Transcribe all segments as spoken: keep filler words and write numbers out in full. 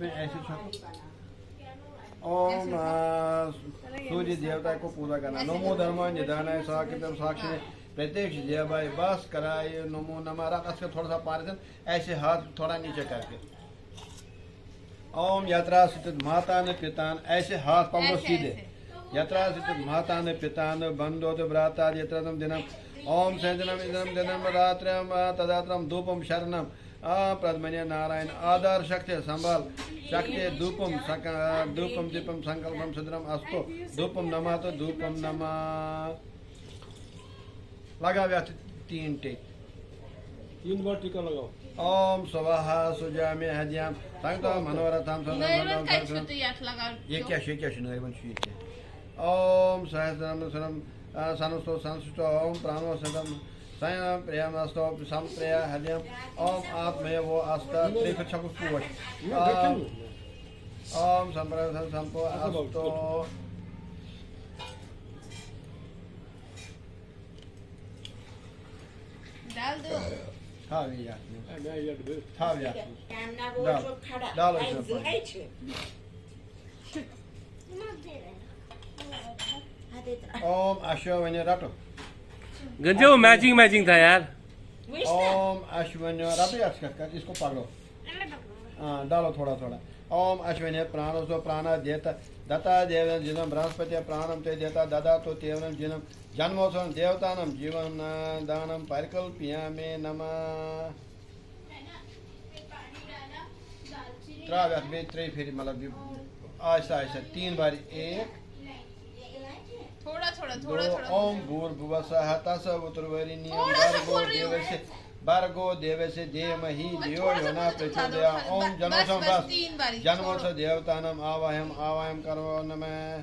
ऐसे छो- ओम, आ, सूर्य देवता को पूजा करना। नमो धर्म निधानाय साकितम साक्षिणे प्रत्यक्ष देवाय भास्कराय नमो नमः। रख इसका थोड़ा सा पार से, ऐसे हाथ थोड़ा नीचे करके। ओम यत्रा स्थित माता न पिता न, ऐसे हाथ पकड़ो ऐसे, सीधे। ऐसे। यत्रा स्थित माता न पिता न बंधो तो भ्राता यत्र तम दिनम। ओम संजनम इंद्रम दिनम रात्रम तदात्रम धूपम शरणम। आ प्रद्मने नारायण आधार शक्ति संभाल शक्ति धूपम सक-, धूपम दीपम संकल्पम सिद्धम अस्तो धूपम नमा तो धूपम नमा। लगाओ यार तीन टेक। तीन बार टीका लगाओ। ओम स्वाहा सुजामे हद्याम संतो मनोरथम संतो नैरन मनोरथम कच्छ संतो- तो यात लगा ये क्या शे क्या शे नैरन शे क्या। ओम सहस्रम सरम, अ, संस्तो संस्तो ओम प्राणो सदम संयम प्रियम अस्तो संप्रिय हद्यम। ओम आत्मय वो अस्त त्रिख छकुस पूवट। ओम, ओम संप्रिय संपो अस्तो। डाल दो। हाँ, ये यार। हाँ, मैं ये भी। हाँ, यार। कैमरा वो डाल। जो खड़ा डाल है, इसमें पानी। ओम अश्वन्य रटो। गंजे वो मैचिंग मैचिंग था यार। ओम अश्वन्य रटो यार, इसका, इसको पकड़ो। हाँ, डालो थोड़ा थोड़ा। ओम अश्वन्य प्राणो सो प्राण देता दता देवन जिनम बृहस्पति प्राणम ते देता ददा तो तेवनम जिनम जन्मोत्सव देवतानम जीवन दानम परिकल्पिया में नमः। ترٛاو یَتھ بیٚیہِ ترٛیٚیہِ پھِرِ، مطلب، یہِ آہِستہ آہِستہ، تین بار ایک۔ تھوڑا، تھوڑا، تھوڑا، دو، تھوڑا۔ اوم بھور بھوہ سہ تسہ وتروریہ نیم بھرگو دیوسہ، بھرگو دیوسہ دھیمہی دھیو یو نہ پرچودیا۔ اوم جنوسم بس، جنوسہ دیوتانم آواہم، آواہم کرو نمہ۔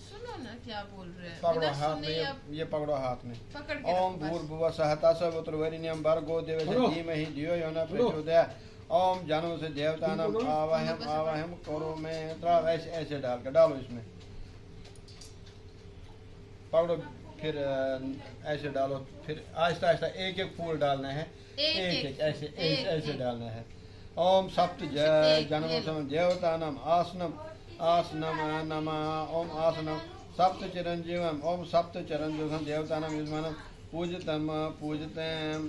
سنو نا کیا بول رہے ہیں، پکڑو ہاتھ میں، یہ پکڑو ہاتھ میں۔ اوم بھور بھوہ سہ تسہ وتروریہ نیم بھرگو دیوسہ دھیمہی دھیو یو نہ پرچودیا۔ اوم جنوسہ دیوتانم آواہم، آواہم کرو میں۔ ترٛاو ایسے، ایسے ڈال کے، ڈالو اس میں۔ پکڑو، پھر، آ، ایسے ڈالو، پھر آہستہ آہستہ ایک ایک پھول ڈالنا ہے۔ ایک ایک، ایسے، ایسے، ایسے ڈالنا ہے۔ اوم سپت جنوسم دیوتانم آسنم، آسنم نمہ۔ اوم آسنم سپت چرنجیوم، اوم سپت چرنجیوم دیوتانم یجمانم پوجتم، پوجتم۔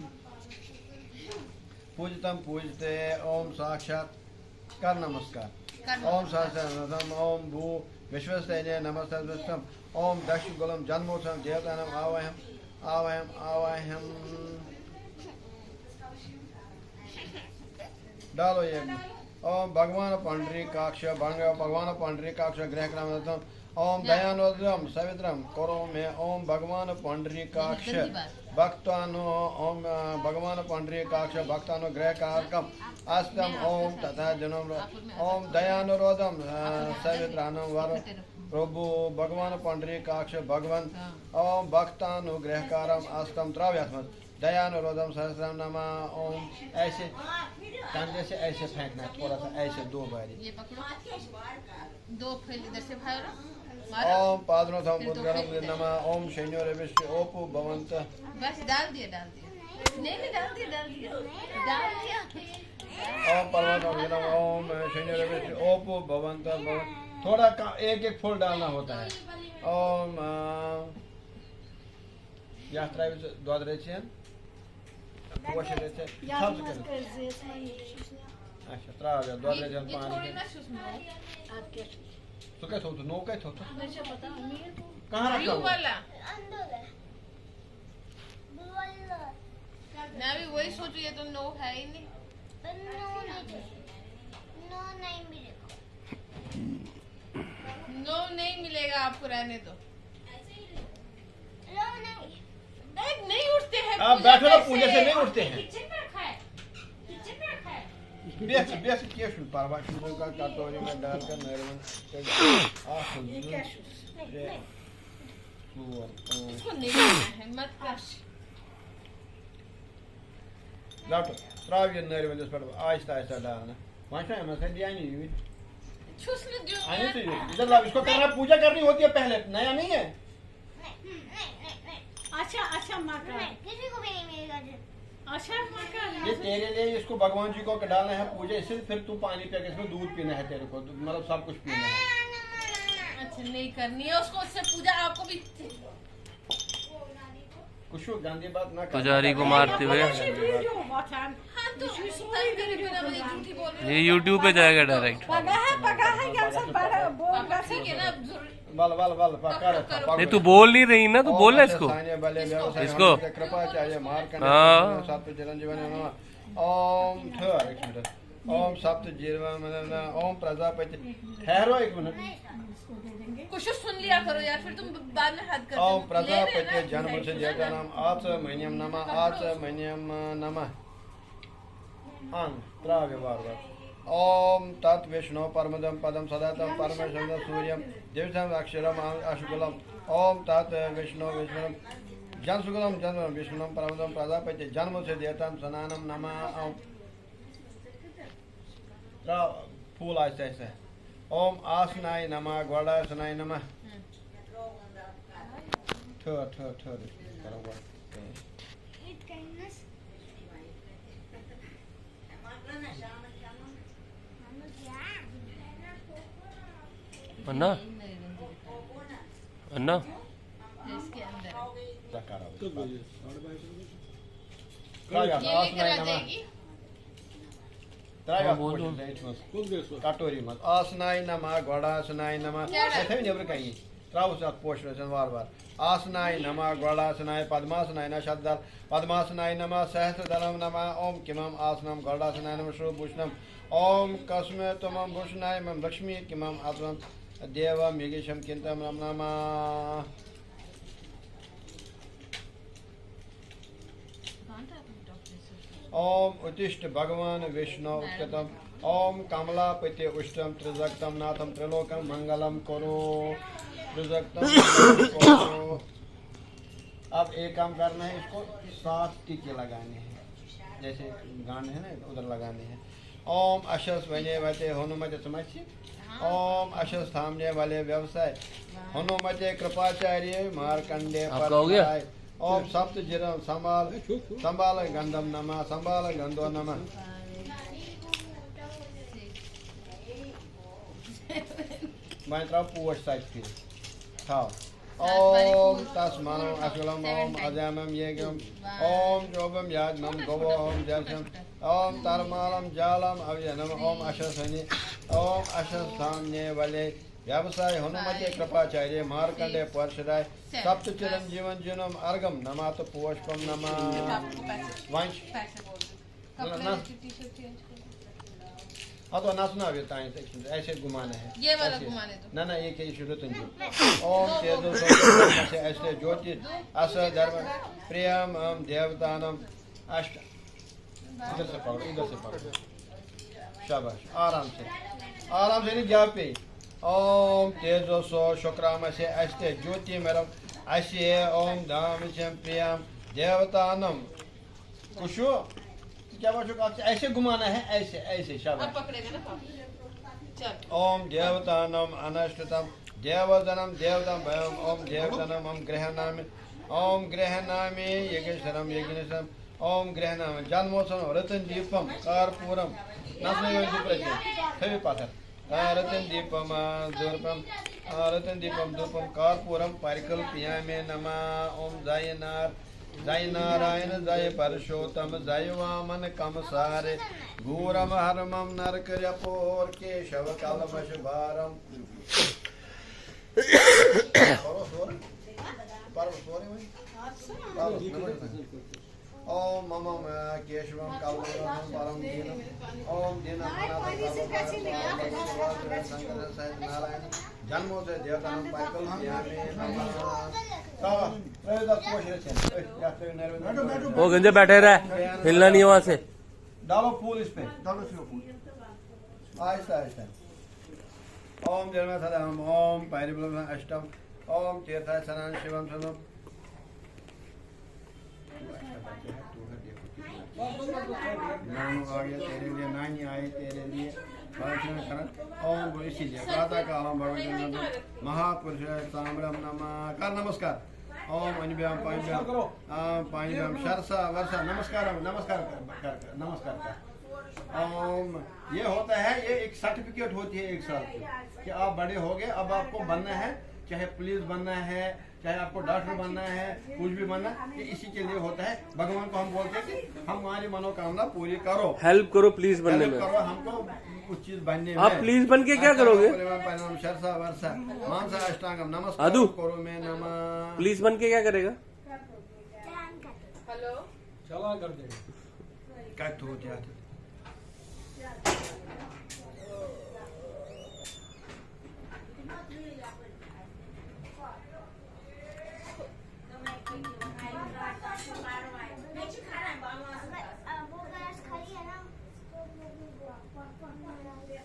پوجتم پوجتے، اوم ساکشات کر نمسکار۔ کر اوم نمسکار۔ سہسرم، اوم بھو وشوستینیہ نمستستم، اوم دش گلم جنموسم دیوتانم آواہم، آواہم، آواہم۔ ڈالو یہ۔ اوم بھگوان پنڈری کاکش، بھگوان پنڈری کاکش گرہ کرم۔ اوم دیانودم سویترم کرو میں۔ اوم بھگوان پنڈری کاکش بھکتانو، اوم، آ، بھگوان پنڈری کاکش بھکتانو گرہ کارکم استم۔ اوم تتھا جنم رو-، اوم دیانودم، آ، سویترانم ور پربھو بھگوان پنڈری کاکش بھگوان۔ اوم بھکتانو گرہ کارم استم۔ ترٛاو یتھ منٛز۔ دیانودم سہسرم نمہ۔ اوم ایسے کندھے سے ایسے پھینکنا ہے، تھوڑا سا ایسے دو باری۔ یہ پکڑو۔ دو پھل ادھر سے بھرو، مارو۔ اوم پادنوتھم پھر دو ادگرم پھل ادھر۔ نمہ۔ اوم شنیو ربشی اوپو بھونت۔ بس ڈال دیا، ڈال دیا۔ نہیں، نہیں، ڈال دیا، ڈال دیا۔ ڈال دیا۔ اوم پروتم ادگرم، اوم شنیو ربشی اوپو بھونت، بھونت۔ تھوڑا کا-، ایک ایک پھول ڈالنا ہوتا ہے۔ اوم، آ، یتھ ترٛاوِ ژٕ دۄد رٔژھِ ہن، پوشہِ رٔژھِ ہن، یتھ تھاو ژٕ منٛز کٔرِتھ۔ کٔرۍ زِ یتھ منٛز۔ اچھا، ترٛاو یتھ دۄد رٔژھِ ہن یہِ پانہٕ تھوڑی کٔرِتھ۔ نہ چھُس نوٚو۔ اتھ کیٛاہ چھُ؟ ژٕ کتہِ تھوٚوتھ؟ نوٚو کتہِ تھوٚوتھ؟ مےٚ چھےٚ پتہ، مےٚ ییٚلہِ کوٚر۔ کہاں رکھا نیو ہوا؟ والا۔ میں بھی وہی سوچ رہی ہے، تو نو ہے ہی نہیں۔ نو نہیں ملے گا۔ نو نہیں ملے گا آپ کو، رہنے دو۔ بیگ نہیں اٹھتے ہیں آپ پوجا بیٹھو نا، پوجا سے سے۔ نہیں اٹھتے ہیں۔ کچن میں رکھا ہے، کچن میں رکھا ہے۔ بیٹھ، بیٹھ، کیا شروع پرواہ شروع کا کٹوری میں ڈال کر نرمن۔ آہ، یہ کیا شروع؟ ژور، پانٛژھ۔ اس کو نہیں لینا ہے، مت کر۔ رٹو، ترٛاو یہِ نٲرۍ ؤلِس پٮ۪ٹھ آہستہ آہستہ ڈالنہٕ۔ وۄنۍ چھُ احمد خان بیانی یہِ۔ چھُس نہٕ دیُن اَنہِ مےٚ۔ تُہۍ یہِ۔ ادھر لاؤ، اس کو کرنا، پوجا کرنی ہوتی ہے پہلے، نیا نہیں ہے۔ اچھا، اچھا، مکان۔ کسی کو بھی نہیں ملے گا۔ अच्छा, मत कर। ये तेरे लिए, इसको भगवान जी को डालना है पूजा, इससे फिर तू पानी पिया के इसमें दूध पीना है तेरे को, मतलब सब कुछ पीना है। अच्छा, नहीं करनी है उसको, उससे पूजा आपको भी। कुछ गंदी बात ना कर। पुजारी को मारते हुए। हाँ, तो तंग करे बिना मैं झूठी बोल रही हूँ। ये YouTube पे जाएगा डायरेक्ट। पगा है, पगा है, क्या सब बड़ा बोल पापा, ठीक है ना, जरूर बल बल बल पकड़। नहीं, तू बोल नहीं रही ना, तू बोल ना इसको। स्थानीय बले व्यवसाय इसको? कृपा चाहिए मार करने हाँ। सत्य चिरंजीवन नमः। ओम ठहर एक मिनट। ओम सप्त जीवन, ओम प्रजापति। ठहरो एक मिनट। कुछ सुन लिया करो यार, फिर तुम बाद में हद करते हो। ओम प्रजापति जन्म से देवता नाम आच मह्यम नमः, आच मह्यम नमः। अंग त्राव्य बार बार। ओम तत् विष्णु परमदम पदम सदातम परमेश्वरम सूर्यम दिव्यम अक्षरम अंग अशुगलम। ओम तत् विष्णु विष्णु जन सुगलम जन विष्णुम परमदम प्रजापति जन्म से देवता सनानम नमः। ओम त्रा फूल आस्ते आस्ते। ओम आसनाय नमः, गोडासनाय नमः। ठहर, ठहर, ठहर, इसको करो बात। अन्ना, अन्ना। इसके अंदर। क्या कर रहा हूँ? कब गई है? साढ़े बाईस बजे। क्या कर ये रहा हूँ? लेकर आ आसनाय नमः। जाएगी। ترٛاوِ ہاں، اَتھ بوزو۔ پوشَس زیٹھِ منٛز۔ کوٚت گٔیَس وۄنۍ؟ کٹوری منٛز۔ آسناے نمہ، گۄڈٕ آسناے نمہ۔ کیٛاہ؟ یہِ تھٲیِو نیٚبرٕ کَنی۔ ترٛاوُس اَتھ پوشہٕ رَژھِ وارٕ وارٕ۔ آسناے نمہ، گۄڈٕ آسناے، پدماسناے نہ شتدل، پدماسناے نمہ، سہسردلم نمہ، اوم کِمم آسنم، گۄڈٕ آسناے نمہ، شروٗ بھوشنم، اوم کسمے تمم بھوشناے مم لکشمی کِمم آسنم، دیوم یگیشم کِنتم نم نمہ۔ ओम उत्तिष्ठ भगवान विष्णु उत्थितम। ओम कमलापति उष्टम त्रिजगतम नाथम त्रिलोकम मंगलम करो। त्रिजगतम मंगलम करो। अब एक काम करना है, इसको सात टीके लगाने हैं, जैसे गांड है ना, उधर लगाने हैं। ओम अशस वने वते हनुमते समझ। ओम अशस थामने वाले व्यवसाय हनुमते कृपाचार्य मार्कंडे आपका हो गया? परमाय। ओम सप्त जिरम संभाल संभाल गंधम नमः, संभाल गंधो नमः। मैं तरह पोश साइड फिर। हाँ। ओम तस्मानम अशुलम ओम अजामम येगम ओम जोबम याजमम गोवो ओम जर्सम ओम तरमालम जालम अवजनम ओम अशस्वनी ओम अशस्वने वाले व्यवसाय हनुमते कृपाचार्य मार्कंडे परशुराय सप्त चिरंजीवन जिनम अर्गम नमात पुष्पम नमः। वंश पैसे बोल दो। ना, कपड़े ना। की टी-शर्ट चेंज करो। हाँ तो नाच ना अभी ताई से ऐसे घुमाना है। ये वाला ऐसे। घुमाने दो। ना ना ये के शुरू तुम जो। ओम तेजो से ऐसे ज्योति अस धर्म प्रियम हम देवतानम अष्ट। इधर से पकड़ो, इधर से पकड़ो। शाबाश, आराम से, आराम से नहीं जा पे। ओम तेजो सो शुक्राम से अस्ते ज्योति मेरम असे ओम दाम से प्रियम देवतानम। कुशो, क्या बात है? ऐसे घुमाना है, ऐसे, ऐसे, शाबाश। अब पकड़ेगा ना पापा। चल। ओम देवतानम अनष्टतम देवजनम देवतम भयम ओम देवजनम ओम गृहनामी ओम गृहनामी यज्ञेश्वरम यज्ञेश्वरम ओम गृहनामी जन्मोत्सव रतन दीपम कारपूरम नसने में दीप रखे सभी पाथर। आ, रतन दीपम आ, धूपम आ, रतन दीपम धूपम कारपूरम परिकल्पयामे नमः। ओम जय नार जय नारायण जय परशोत्तम जय वामन कम सारे घोरम हरमम नरक रपोर केशव कलमश भारम। ओम मम केशवम कलमश परम दीन ओम दीन नारायण जन्मोदय देवता परिकल्पयामे नमः। वो गंजे बैठे रहे, हिलना नहीं है वहां से। डालो फूल इस पे। डालो इसमें फूल। आहिस्ता आहिस्ता। ओम जन्मस्थलम ओम पारिबलम अष्टम ओम तीर्थासनान शिवम सदम। नानू आ गया तेरे लिए, नानी आई तेरे लिए। प्रार्थना करें। ओम गुरु इसीलिए प्रातः कालम भगवान महापुरुष ताम्रम नमः। कर नमस्कार। ओम अनिभ्याम पांभ्याम, ओम पांभ्याम शरसा वर्षा, नमस्कार, नमस्कार कर, कर, कर, नमस्कार कर। ओम, ये होता है, ये एक सर्टिफिकेट होती है एक साल की, कि आप बड़े हो गए, अब आपको बनना है, चाहे पुलिस बनना है, चाहे आपको डॉक्टर बनना है, कुछ भी बनना, ये इसी के लिए होता है। भगवान को हम बोलते हैं कि हमारी मनोकामना पूरी करो, हेल्प करो पुलिस बनने हेल्प में। करो हमको उस चीज बनने आप में। पुलिस बन के क्या अष्टांगम करोगे? परिणाम परिणाम शरसा वर्षा मानसा अष्टांगम नमस्कार आदू। करो मैं नमः। पुलिस बन के क्या करेगा? हेलो। चला कर देगा। कट हो जाते।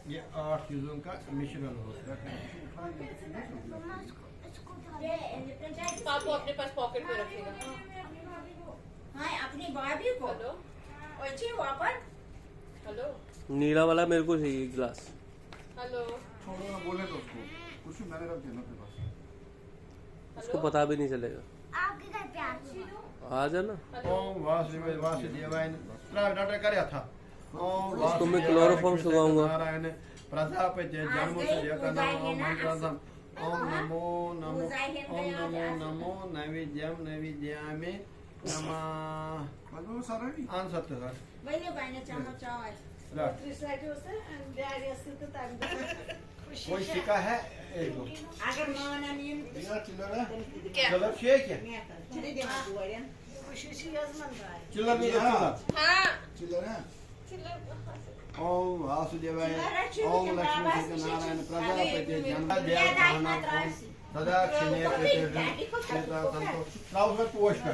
ये आठ चीजों का मिश्रण होता है। पापा अपने पास पॉकेट में रखेगा। हाँ, अपनी भाभी को। हेलो। और जी वापस। हेलो। नीला वाला मेरे को चाहिए गिलास। हेलो। छोड़ो ना, बोले तो उसको। कुछ मैंने रख देना अपने पास। उसको पता भी नहीं चलेगा। आपके घर पे आ जाओ। आ जाना। हेलो। ओम वासुदेवाय वासुदेवाय। ट्राई डॉक्टर कर रहा था। ओम इसको मैं वासुदेवाय क्लोरोफॉर्म कृष्ण सुगाऊंगा। नारायण प्रजापति जन्म से देवता नाम ओम मंत्र ओम नमो नमो ओम नमो नमो नैवेद्यम नैवेद्यामि नमः। बस वो सारा नहीं। आन सकते सर। वही नहीं भाई ने चम्मच चाव आज। राइट। त्रिश लाइट होते हैं and they are just तो time कोई शिका है? एक दो। अगर माना नहीं क्या चिल्ला रहा? क्या? चलो शेक है। मैं कर। चले दे मार दुआरिया। खुशी सी यजमान भाई। चिल्ला भी दो चिल्ला। हाँ। चिल्ला रहा। ओम वासुदेवाय, ओम लक्ष्मी सत्य नारायण प्रजापति जन्म देव प्राणा ओम सदा क्षमे प्रीतिर्षण चेता संतो। लाओ उसमें पोष कर।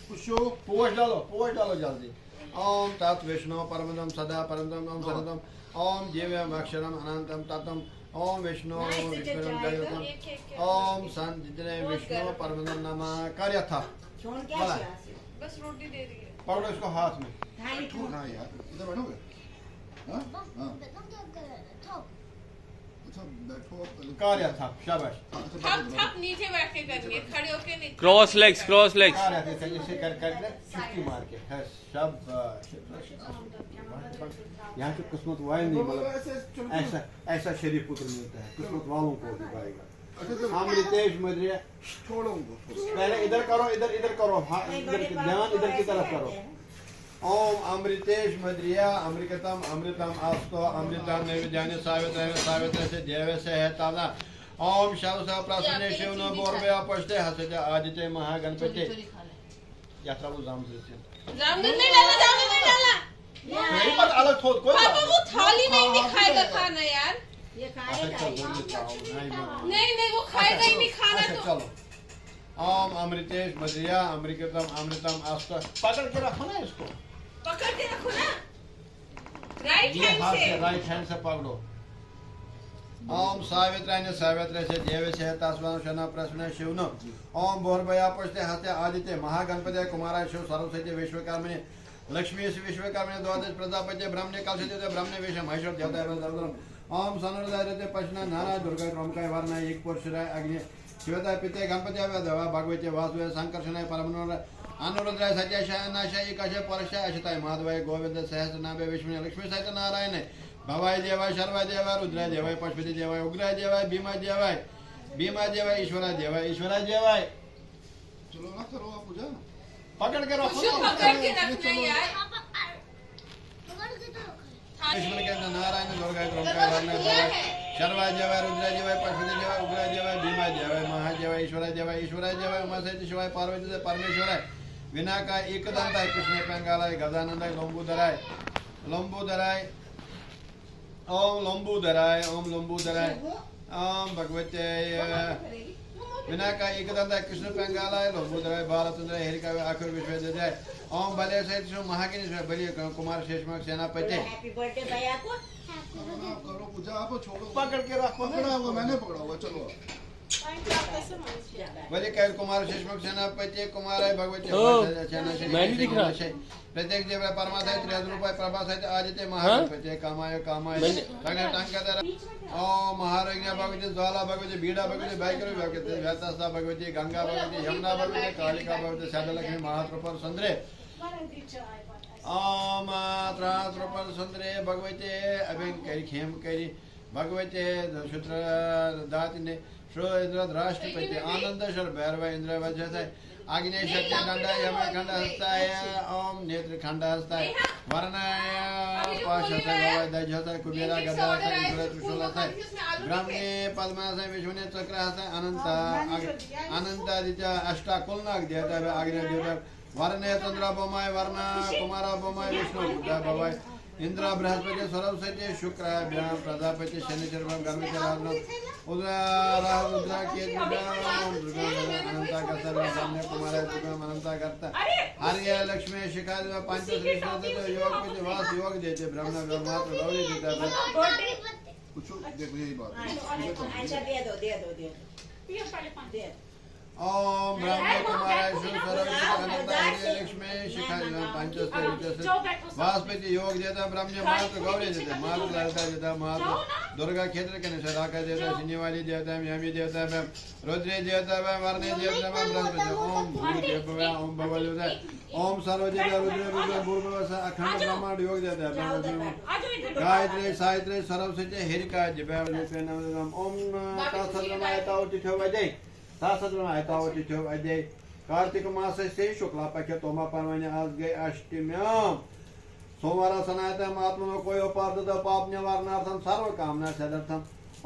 कुशो। पोष डालो, पोष डालो जल्दी। ओम तत् विष्णु परमदम सदा परमदम ओम सदम ओम दिव्यम अक्षरम अनंतम तत्म ओम विष्णु विष्णु जगतम ओम संत जितने विष्णु परमदम नमः। कर यथा। छोड़ क्या बोला? किया? बस रोटी दे रही है। पकड़ो इसको हाथ में। हाँ, ये ठोक। हाँ यार, इधर बैठोगे? हाँ? हाँ। अच्छा, बैठो आप पहले। कर यथा, शाबाश। हाँ, अच्छा, बैठो, थप, बैठो। थप नीचे बैठ के करनी है, खड़े होके नहीं। Cross legs, cross legs. कर यथा, ऐसे कर, कर, कर, चुटकी मार के। हाँ, शाबाश। यहाँ की किस्मत वाइन नहीं, मतलब, ऐसे, ऐसा, ऐसा शरीफ पुत्र मिलता है, किस्मत वालों को भी पाएगा। अच्छा, तो अमृतेश मदरिया। छोड़ो उनको। पहले इधर करो, इधर, इधर करो, हाँ, इधर की, ध्यान इधर की तरफ करो। ओम अमृतेश मदरिया अमृतम अमृतम अस्तो अमृतम नैवेद्यानि सावित्र सावित्र से देव से है ताजा। ओम शव से प्रसन्न शिव न बोर बया पछते हसते आदित्य महागणपति। या तरावो जाम से। जामदुन नहीं डाला, जामदुन नहीं डाला। यही पर अलग थोड़ कोई पापा, बात वो थाली में ही नहीं खाएगा खाना यार। ये खाएगा। अच्छा, चलो, ये खाओ, नहीं, नहीं। नहीं, नहीं, वो खाएगा ही नहीं खाना अच्छा, तो। चलो। ओम अमृतेश मदरिया अमृतम अमृतम अस्त। पकड़ के रखो ना इसको। पकड़ के रखो ना। राइट ये हैंड हाथ से। से, राइट हैंड से पकड़ो। ओम सावित्राय ने सावित्र से देव से तस्वान शना प्रश्न शिवन। ओम भोर बया पछते हस्ते आदित्य महागणपति कुमाराय शिव सरस्वती विश्वकर्मणे लक्ष्मी विश्वकर्मणे द्वादश प्रजापति ब्रह्मणे कलश देवता ब्रह्मणे विश्व महेश्वर देवता ब्रह्म। ओम सनुर्दाय रते पश्ना नाराय दुर्गा क्रमकाय वरनाय एक पुरुषराय अग्नि शिवताय पिते गणपति देवा भगवती वासुदेव संकर्षणाय परमनोर अनुरुद्राय सत्याशाय नाशाय एकाशाय परशाय अशताय माधवाय गोविंद सहस्त्र नाभे विष्णु लक्ष्मी सहित नारायण भवाय देवाय शर्वाय देवाय रुद्राय देवाय पशुपति देवाय उग्राय देवाय भीमाय देवाय भीमाय देवाय ईश्वराय देवाय ईश्वराय देवाय। चलो ना, करो आप पूजा। पकड़ के रखो खुशबू ना। पकड़ के रखना है यार। लक्ष्मण के अंदर नारायण दुर्गा क्रमकाय वरनाय शर्वाय देवाय रुद्राय देवाय पशुपति देवाय उग्राय देवाय भीमाय देवाय महादेवाय ईश्वराय देवाय ईश्वराय देवाय उमा सहित शिवाय पार्वती से परमेश्वराय विनाकाय एकदंताय कृष्ण पेंगालाय गजानंदाय लंबोदराय लंबोदराय ओम लंबोदराय ओम लंबोदराय ओम भगवते विनाकाय एकदंताय कृष्ण पेंगालाय लंबोदराय बालचंद्राय हेरिकाय आखिर विश्वविद्यालय ओम बले सहित शिव महाकिनी शिव बलि कुमार शेषनाग सेनापति। हैप्पी बर्थडे भैया को। करो पूजा, आप छोड़ो। पकड़ के रखो। पकड़ा हुआ, मैंने पकड़ा हुआ, चलो। बलिकैर कुमार सुष्मिक सेनापति कुमाराय भगवती ओ, सेनापति मैं नहीं दिख रहा। प्रत्येक देव परमात्मा त्रियाद रूपाय प्रभासाय आदित्य महापति कामाय कामाय मैंने सगले टंका दर। ओम महारज्ञा भगवती ज्वाला भगवती बीड़ा भगवती भैकरी भगवती व्यतस्ता भगवती गंगा भगवती यमुना भगवती कालिका भगवती सदलक्ष्मी महात्रिपुर सुंदरे। ओम त्रास रूपन सुंदरे भगवती अभिंग करी खेम करी भगवते शुद्र दातिने श्रो इंद्र राष्ट्रपति आनंद शर भैरव इंद्र वजहसाय आग्नेय शक्ति खंड यम खंड हस्ताय ओम नेत्र खंड हस्ताय वरणाय पाश हस्ताय गवाय दज हस्ताय कुबेरा गदा हस्ताय इंद्र त्रिशूल हस्ताय ब्राह्मणे पद्म हस्ताय विष्णुने चक्र हस्ताय अनंत अनंत आदित्य अष्टा कुलनाग देवता आग्नेय देवता वरणे चंद्रा बोमाय वरना कुमारा बोमाय विष्णु बुद्धा बोमाय इंद्रा बृहस्पति सरस्वती शुक्र ब्रह्म प्रजापति शनि चंद्रमा गर्म के राजन उद्रा राहु रुद्रा के दुर्गा ओम दुर्गा अनंता का सर्व सामने कुमार दुर्गा अनंता करता हरिया लक्ष्मी शिखा देवा पंच श्रेष्ठ योग पति वास योग देते ब्रह्म ब्रह्मा तो गौरी देता कुछ देखो यही बात है। अच्छा दे दो दे दो दे दो दे दो ओम ब्रह्म कुमार विष्णु सरस्वती अनंत हरे लक्ष्मी शिखा जन पंचस्तर विचस्तर वासपति योग देता ब्रह्म मात गौरी देता मात ललिता देता मात दुर्गा क्षेत्र के निषेधाका देता सिंहवाली देता यामी देता रुद्रे देता वरणे देता बृहस्पति ओम भू देव ओम भवल देता ओम सर्व देता रुद्र रुद्र भूर्भुव अखंड ब्रह्मांड योग देता गायत्री सावित्री सरस्वती हरिका दिव्या ओम तत्सत ब्रह्म आयता उठिठो वजय सासत ब्रह्म आयता उठिठो वजय कार्तिक मासस्य शुक्ला पक्ष तोमा पर्वणि आज गई अष्टम्याम सोमवार सनातन आत्मनो कोयो पाप पाप निवारणार्थम सर्व कामना सिद्ध्यर्थम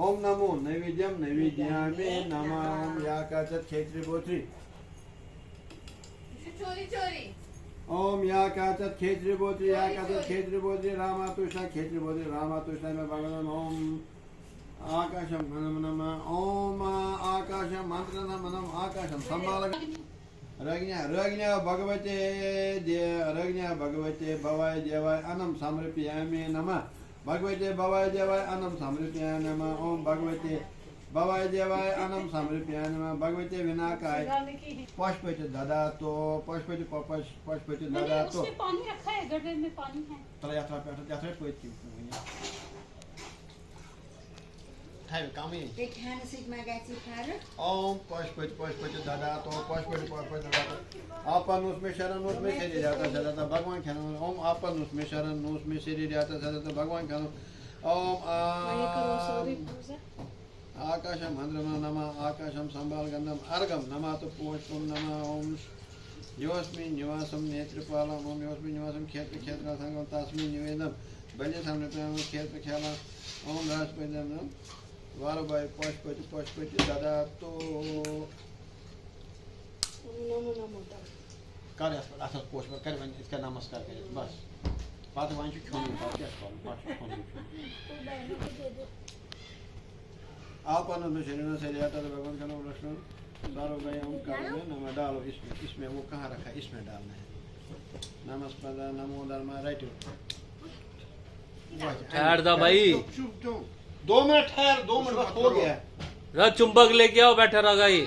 ओम नमो नैवेद्यम नैवेद्यामे नमः ओम या काचत क्षेत्री बोत्री चोरी चोरी ओम या काचत क्षेत्री बोत्री या काचत क्षेत्री बोत्री रामा तुषा क्षेत्री बोत्री रामा तुषा में भगवान ओम आकाशम नम नम ओम आकाशम मंत्र नम नम आकाशम संभाल रज्ञा रज्ञा भगवते दे रज्ञा भगवते भवाय देवाय अनम समर्पयामि नमः भगवते भवाय देवाय अनम समर्पयामि नमः ओम भगवते भवाय देवाय अनम समर्पयामि नमः भगवते विनाकाय पशुपति ददातो पशुपति पश- पशुपति मैंने ददातो उसमें पानी रखा है गडरे में पानी है तला यात्रा पे यात्रा पे Time coming. Bekhanı sigma gati para. ओम पशुपति पशुपति ददातो पशुपति पशुपति ददातो आपन उसमें शरण उसमें शरीर जाता सदाता भगवान ख्यान ओम आपन उसमें शरण उसमें शरीर जाता सदाता भगवान ख्यान ओम ये करो सॉरी आम पूजा आकाशम मंद्रम नमः आकाशम संभाल गंधम अर्घम नमः तो पुष्पम नमः ओम योस्मिन निवासम नेत्रपालम ओम योस्मिन निवासम क्षेत्र क्षेत्र संगम तस्मिन निवेदम बलि संरक्षण क्षेत्र खेला ओम बृहस्पति वार भाई पशुपति पशुपति ददातो नमो नमो तम। कर यस पर अथस पोश पर कर वन इसका नमस्कार कर बस। पत वन छु खन पत क्या कर पत छु खन छु। आप अनंत शरीर से लिया था भगवान का नाम रखना। सारो भाई हम कर में नमः डालो इसमें इसमें वो कहाँ रखा है इसमें डालना है। नमस्पद नमो धर्म राइट। ठहर दा भाई। चुप चुप चुप। दो मिनट ठहर दो मिनट बस हो गया। र चुंबक लेके आओ बैठा रह गई।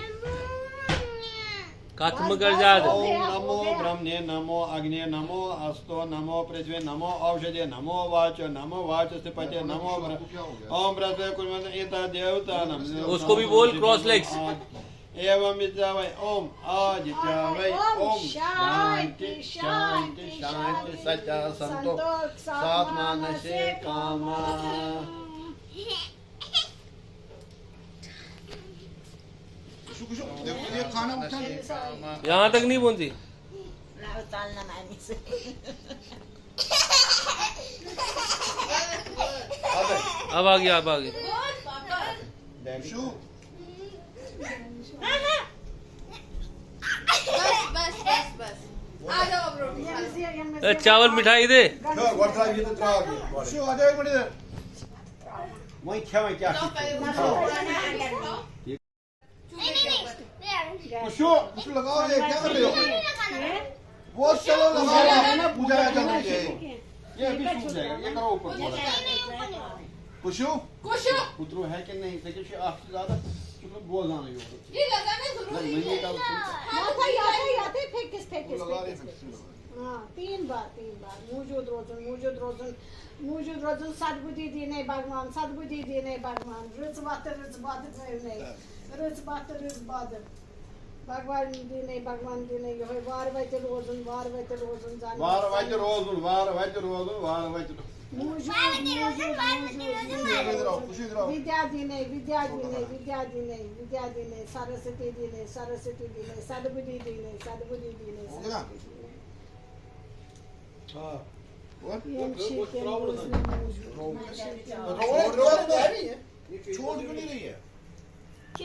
कथम कर जा ओम नमो ब्रह्मणे नमो अग्ने नमो अस्तो नमो पृथ्वी नमो औषधे नमो वाचो नमो वाचस्पति नमो ब्र- ओम ब्रह्मे कुर्मन इता देवता नमो उसको भी बोल क्रॉस लेग्स। एवं विद्या वै ओम आदित्य वै ओम शांति शांति शांति सच्चा संतो सात मानसे कामा। कुछ कुछ देखो ये खाना उठा। यहाँ तक नहीं पहुंची। अब आ गया अब आ गया। शू। बस बस बस बस। आ जाओ अब रोटी खा लो। ए, चावल मिठाई दे। क्या वर्षा ये तो क्या आ गया? शू आ जाओ एक मिनट इधर। वही क्या वही क्या? जाओ पहले वो खाओ। नहीं, नहीं, नहीं। कुशु, कुशु लगाओ, ये क्या कर रहे हो? वो चलो लगाओ, है ना, पूजा आ जाती है। ये अभी सूख जाएगा, ये करो ऊपर थोड़ा। कुशु, कुशु। उतरो है कि नहीं? देखिए, शे आप से ज्यादा। بوزان یورٕ۔ یہ لگانا ضروری ہے۔ یتھے یتھے یتھے پھیکس پھیکس پھیکس۔ ہاں، تین بار، تین بار۔ موجود روزُن، موجود روزُن، موجود روزُن۔ سدبُدھی دیٖنے بھگوان، سدبُدھی دیٖنے بھگوان۔ رٕژ وتھ، رٕژ بد ترٲونَے۔ رٕژ وتھ، رٕژ بد۔ بھگوان دیٖنے، بھگوان دیٖنے۔ یہوے وارٕ وتہِ روزُن، وارٕ وتہِ روزُن۔ زن وارٕ وتہِ روزُن، وارٕ وتہِ روزُن، وارٕ وتہِ روزُن۔ موجود، موجود، موجود، موجود۔ ودیا دیٖنے، ودیا دیٖنے، ودیا دیٖنے، ودیا دیٖنے۔ سرسوتی دیٖنے، سرسوتی دیٖنے۔ سدبُدھی دیٖنے، سدبُدھی دیٖنے۔ ہو گیا؟ ہاں۔ یِم چھِ تِم روزنہٕ موٗجوٗب۔ روڈ روڈ ہے نہیں ہے۔ چھوٹ کیوں نہیں رہی ہے؟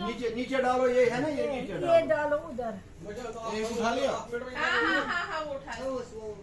نیچے نیچے ڈالو، یہ ہے نا، یہ نیچے یہ ڈالو۔ ڈالو ادھر۔ یہ اٹھا لیا؟ ہاں ہاں ہاں ہاں، وہ اٹھا لو۔